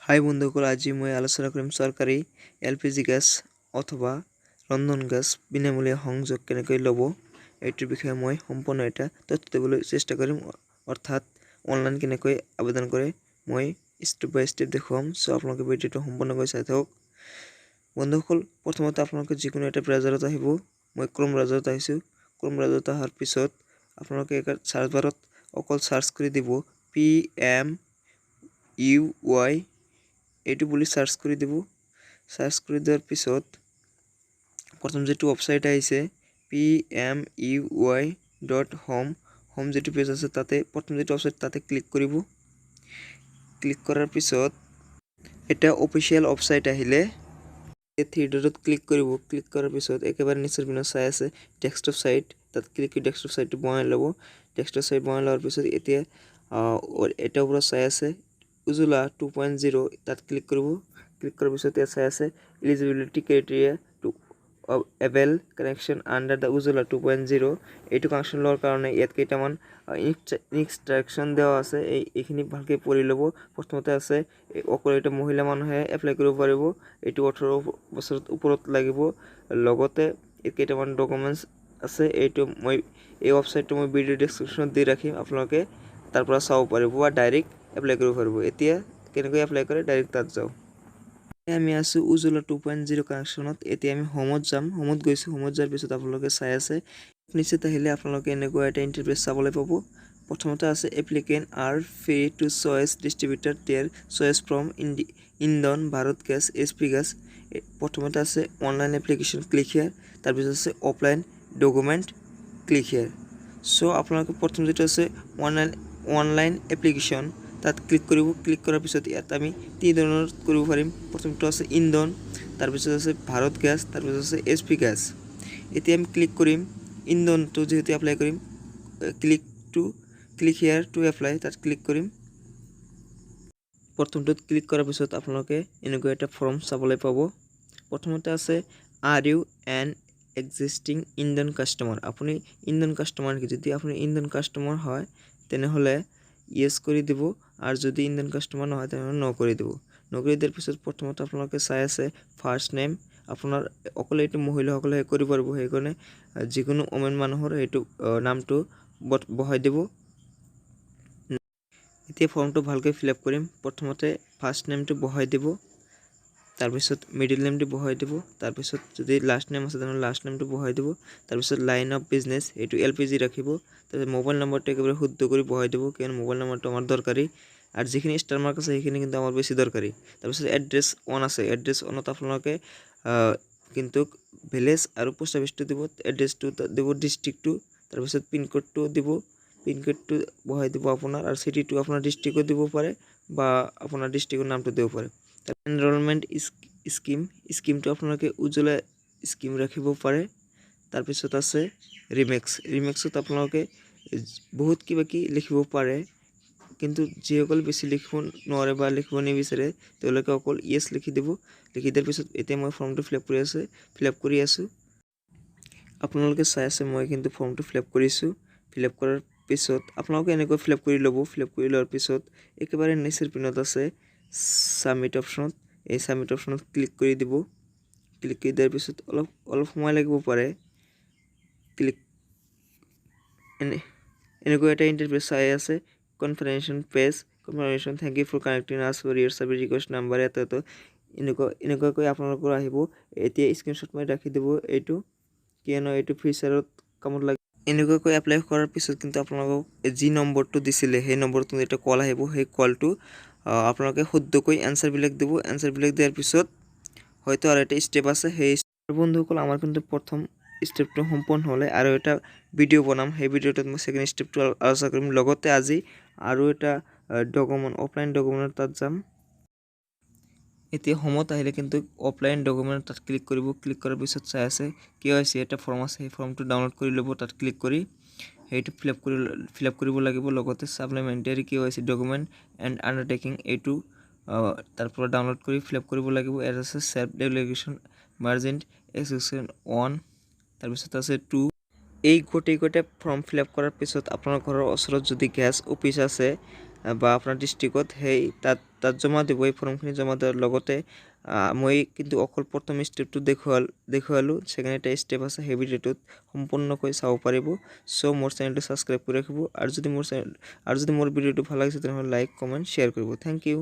হাই বন্ধুসকল, আজি মই আলোচনা কৰিম চৰকাৰী এলপিজি গেছ অথবা ৰন্ধন গেছ বিনামূলীয়া সংযোগ কেনেকৈ ল'ব, এইটোৰ বিষয়ে মই সম্পূৰ্ণ এটা তথ্য দিবলৈ চেষ্টা কৰিম। অৰ্থাৎ অনলাইন কেনেকৈ আবেদন কৰে, মই ষ্টেপ বাই ষ্টেপ দেখুৱাম। চ' আপোনালোকে ভিডিঅ'টো সম্পূৰ্ণকৈ চাই থাকক। বন্ধুসকল, প্ৰথমতে আপোনালোকে যিকোনো এটা ব্ৰাউজাৰত আহিব। মই ক্ৰম ব্ৰাউজাৰত আহিছোঁ। ক্ৰম ব্ৰাউজাৰত অহাৰ পিছত আপোনালোকে চাৰ্চ বাৰত অকল চাৰ্চ কৰি দিব, পিএমইউৱাই এইটো বুলি চাৰ্চ কৰি দিব। চাৰ্চ কৰি দিয়াৰ পিছত প্ৰথম যিটো ৱেবছাইট আহিছে, pmuy.home, home যিটো পেজ আছে, তাতে প্ৰথম যিটো ৱেবছাইট, তাতে ক্লিক কৰিব। ক্লিক কৰাৰ পিছত এটা অফিচিয়েল ৱেবছাইট আহিলে থ্ৰী ডটত ক্লিক কৰিব। ক্লিক কৰাৰ পিছত একেবাৰে নিচৰ পিনে চাই আছে ডেস্কটপ ছাইট, তাত ক্লিক কৰি ডেস্কটপ ছাইটটো বনাই ল'ব। ডেস্কটপ ছাইট বনাই লোৱাৰ পিছত এতিয়া এটা ওপৰত চাই আছে উজলা 2.0, তাত ক্লিক কৰিব। ক্লিক কৰাৰ পিছত ইয়াত চাই আছে "Eligibility criteria to avail connection under the Ujjwala 2.0"। এইটো কানেকশ্যন লোৱাৰ কাৰণে ইয়াত কেইটামান ইনষ্ট্ৰাকশ্যন দিয়া আছে। এইখিনি ভালকৈ পঢ়ি ল'ব। প্ৰথমতে আছে, অকল এইটো মহিলা মানুহে এপ্লাই কৰিব পাৰিব, এইটো 18 বছৰত ওপৰত লাগিব। লগতে কেইটামান ডকুমেণ্টছ আছে। এইটো মই এই ৱেবছাইটটো মই ভিডিঅ' ডিছক্ৰিপশ্যনত দি ৰাখিম, আপোনালোকে তাৰ পৰা চাব পাৰিব বা ডাইৰেক্ট এপ্লাই কৰিব পাৰিব। এতিয়া কেনেকৈ এপ্লাই কৰে, ডাইৰেক্ট তাত যাওঁ। আমি আছোঁ উজলা 2.0 কানেকশ্যনত। এতিয়া আমি হোমত যাম। হোমত গৈছোঁ। হোমত যোৱাৰ পিছত আপোনালোকে চাই আছে, নিচেত আহিলে আপোনালোকে এনেকুৱা এটা ইণ্টাৰফেচ চাবলৈ পাব। প্ৰথমতে আছে, "Applicant are free to choose distributor their choice from Indane, Bharat Gas, HP Gas." প্ৰথমতে আছে অনলাইন এপ্লিকেশ্যন, ক্লিক here. তাৰপিছত আছে অফলাইন ডকুমেণ্ট, ক্লিক here. চ' আপোনালোকে প্ৰথম যিটো আছে অনলাইন এপ্লিকেশ্যন, তাত ক্লিক কৰিব। ক্লিক কৰাৰ পিছত ইয়াত আমি তিনি ধৰণৰ কৰিব পাৰিম। প্ৰথমটো আছে ইন্ধন, তাৰপিছত আছে ভাৰত গেছ, তাৰপিছত আছে এইচপি গেছ। এতিয়া আমি ক্লিক কৰিম ইন্ধনটো, যিহেতু এপ্লাই কৰিম। Click here to apply, তাত ক্লিক কৰিম। প্ৰথমটোত ক্লিক কৰাৰ পিছত আপোনালোকে এনেকুৱা এটা ফৰ্ম চাবলৈ পাব। প্ৰথমতে আছে, "Are you an existing Indane customer?" আপুনি ইন্ধন কাষ্টমাৰ নেকি? যদি আপুনি ইন্ধন কাষ্টমাৰ হয়, তেনেহ'লে য়েছ কৰি দিব আৰু যদি ইন্ধন কাষ্টমাৰ নহয়, তেনেহ'লে ন কৰি দিব। ন কৰি দিয়াৰ পিছত প্ৰথমতে আপোনালোকে চাই আছে ফাৰ্ষ্ট নেম আপোনাৰ। অকল এইটো মহিলাসকলেহে কৰিব পাৰিব, সেইকাৰণে যিকোনো ওমেন মানুহৰ সেইটো নামটো বহাই দিব। এতিয়া ফৰ্মটো ভালকৈ ফিল আপ কৰিম। প্ৰথমতে ফাৰ্ষ্ট নেমটো বহাই দিব, তাৰপিছত মিডিল নেমটো বহাই দিব, তাৰপিছত যদি লাষ্ট নেম আছে, তেনেহ'লে লাষ্ট নেমটো বহাই দিব। তাৰপিছত লাইন অফ বিজনেছ, এইটো এলপিজি ৰাখিব। তাৰপিছত মোবাইল নম্বৰটো একেবাৰে শুদ্ধ কৰি বহাই দিব, কিয়নো মোবাইল নম্বৰটো আমাৰ দৰকাৰী আৰু যিখিনি ষ্টাৰ মাৰ্ক আছে, সেইখিনি কিন্তু আমাৰ বেছি দৰকাৰী। তাৰপিছত এড্ৰেছ ওৱান আছে। এড্ৰেছ ওৱানত আপোনালোকে কিন্তু ভিলেজ আৰু পোষ্ট অফিচটো দিব, এড্ৰেছটো দিব, ডিষ্ট্ৰিক্টটো, তাৰপিছত পিনক'ডটো দিব। পিনক'ডটো বহাই দিব আপোনাৰ আৰু চিটিটো আপোনাৰ ডিষ্ট্ৰিক্টো দিব পাৰে বা আপোনাৰ ডিষ্ট্ৰিক্টৰ নামটো দিব পাৰে। এনৰলমেণ্ট স্কিম, স্কিমটো আপোনালোকে উজ্জ্বলা স্কিম ৰাখিব পাৰে। তাৰপিছত আছে ৰিমাৰ্কছ। ৰিমাৰ্কছত আপোনালোকে বহুত কিবা কিবি লিখিব পাৰে, কিন্তু যিসকল বেছি লিখিব নোৱাৰে বা লিখিব নিবিচাৰে, তেওঁলোকে অকল য়েছ লিখি দিব। লিখি দিয়াৰ পিছত এতিয়া মই ফৰ্মটো ফিল আপ কৰি আছোঁ, ফিল আপ কৰি আছোঁ। আপোনালোকে চাই আছে, মই কিন্তু ফৰ্মটো ফিল আপ কৰিছোঁ। ফিল আপ কৰাৰ পিছত আপোনালোকে এনেকৈ ফিল আপ কৰি ল'ব। ফিল আপ কৰি লোৱাৰ পিছত একেবাৰে নিচেৰ পিনত আছে ছাবমিট অপশ্যনত, এই ছাবমিট অপশ্যনত ক্লিক কৰি দিব। ক্লিক কৰি দিয়াৰ পিছত অলপ অলপ সময় লাগিব পাৰে। ক্লিক এনেকুৱা এটা ইণ্টাৰফেচ চাই আছে, confirmation page, confirmation, "Thank you for connecting us for your service request number" এত এত এনেকুৱাকৈ আপোনালোকৰ আহিব। এতিয়া স্ক্ৰীনশ্বট মাৰি ৰাখি দিব এইটো, কিয়নো এইটো ফিউচাৰত কামত লাগে। এনেকুৱাকৈ এপ্লাই কৰাৰ পিছত কিন্তু আপোনালোকক যি নম্বৰটো দিছিলে, সেই নম্বৰটোত এটা কল আহিব। সেই কলটো আপোনালোকে শুদ্ধকৈ এনচাৰবিলাক দিব। এনচাৰবিলাক দিয়াৰ পিছত হয়তো আৰু এটা ষ্টেপ আছে। সেই বন্ধুসকল, আমাৰ কিন্তু প্ৰথম ষ্টেপটো সম্পূৰ্ণ হ'লে আৰু এটা ভিডিঅ' বনাম। সেই ভিডিঅ'টোত মই ছেকেণ্ড ষ্টেপটো আলোচনা কৰিম। লগতে আজি আৰু এটা ডকুমেণ্ট, অফলাইন ডকুমেণ্টৰ তাত যাম। এতিয়া হোমত আহিলে কিন্তু অফলাইন ডকুমেণ্ট, তাত ক্লিক কৰিব। ক্লিক কৰাৰ পিছত চাই আছে কেৱাইচি এটা ফৰ্ম আছে, সেই ফৰ্মটো ডাউনলোড কৰি ল'ব। তাত ক্লিক কৰি সেইটো ফিল আপ কৰিব লাগিব। লগতে supplementary KYC document and undertaking, এইটো তাৰ পৰা ডাউনলোড কৰি ফিল আপ কৰিব লাগিব। ইয়াত আছে চেল্ফ ডেক্লেৰেশ্যন মাৰ্জিন এক্সেকশ্যন ওৱান, তাৰপিছত আছে টু। এই গোটেইকেইটা ফৰ্ম ফিল আপ কৰাৰ পিছত আপোনাৰ ঘৰৰ ওচৰত যদি গেছ অফিচ আছে বা আপোনাৰ ডিষ্ট্ৰিক্টত, সেই তাত তাত জমা দিব। এই ফৰ্মখিনি জমা দিয়াৰ লগতে মই কিন্তু অকল প্ৰথম ষ্টেপটো দেখুৱালোঁ। ছেকেণ্ড এটা ষ্টেপ আছে, সেই ভিডিঅ'টোত সম্পূৰ্ণকৈ চাব পাৰিব। চ' মোৰ চেনেলটো ছাবস্ক্ৰাইব কৰি ৰাখিব আৰু যদি মোৰ চেনেল আৰু যদি মোৰ ভিডিঅ'টো ভাল লাগিছে, তেনেহ'লে লাইক, কমেণ্ট, শ্বেয়াৰ কৰিব। Thank U.